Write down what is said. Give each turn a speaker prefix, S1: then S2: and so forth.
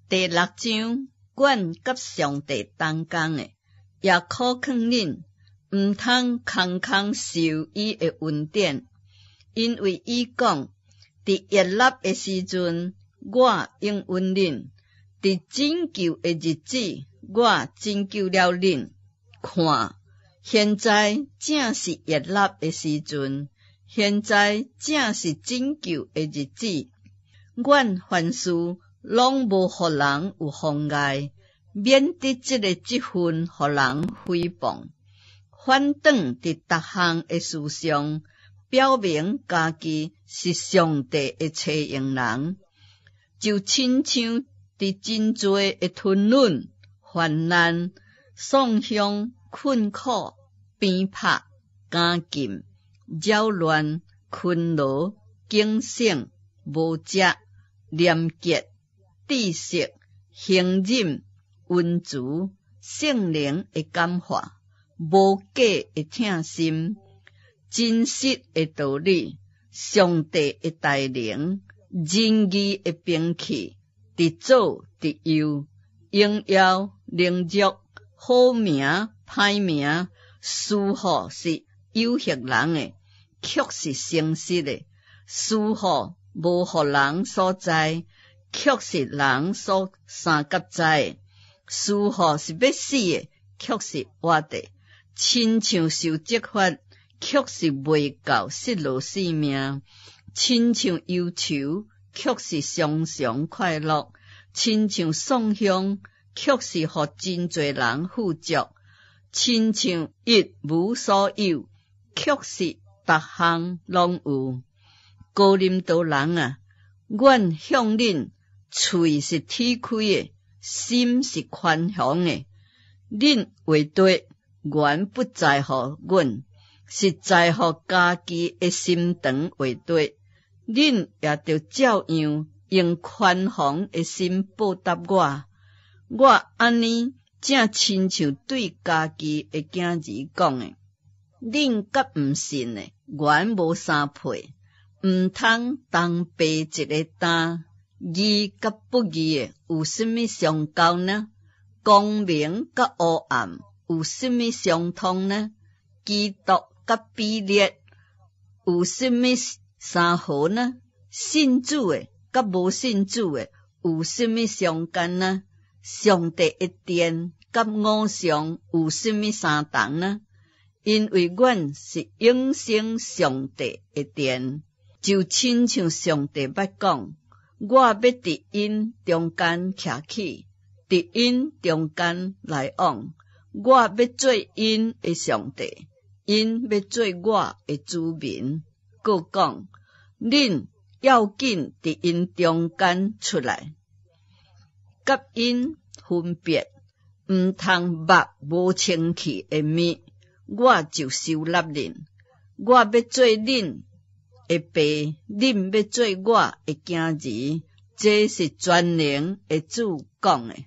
S1: 第六章，阮佮上帝同工的，也苦勸恁，毋通空空受伊的恩典，因為伊講，佇悅納的時陣，我應允恁；佇拯救的日子，我拯救了恁。看，現在正是悅納的時陣，現在正是拯救的日子。阮凡事攏無予人有妨礙，免得這个職分予人誹謗。反轉佇逐項的事上，表明家己是上帝的差用人，就親像佇真濟的吞忍、患難、喪鄉、困苦、鞭拍、監禁、擾亂、囷勞、警醒、無食、廉潔、知識、恆忍、溫慈、聖靈的感化、無假的疼心、真實的道理、上帝的大能、仁義的兵器，佇左佇右，榮耀、凌辱、好名、歹名，師傅是誘惑人的，卻是誠實的；師傅無予人所知，卻是人所三甲知的。師傅是欲死的，卻是活的；親像受責罰，卻是袂到失落性命；親像憂愁，卻是常常快樂；親像喪鄉，卻是予真濟人富足；親像一無所有，卻是逐項攏有。哥林多人啊，阮向恁喙是敞開的，心是寬宏的。恁畫地原不在乎阮，是在乎家己的心腸畫地。恁也著照樣用寬宏的心報答我。我按呢正親像對家己的囝兒講的。恁佮毋信的，原無相配，毋通同背一个擔。義佮不義的有啥物相交呢？光明佮烏暗有啥物相通呢？基督佮比列有啥物相合呢？信主的佮無信主的有啥物相干呢？上帝的殿佮偶像有啥物相同呢？因為阮是永生上帝的殿，就親像上帝捌講：我欲佇𪜶中間徛起，佇𪜶中間來往，我欲做𪜶的上帝，𪜶欲做我的子民。閣講：恁要緊佇𪜶中間出來，佮𪜶分別，毋通縛無清氣的物，我就收納恁。我欲做恁的爸，恁欲做我的囝兒。這是全能的主講的。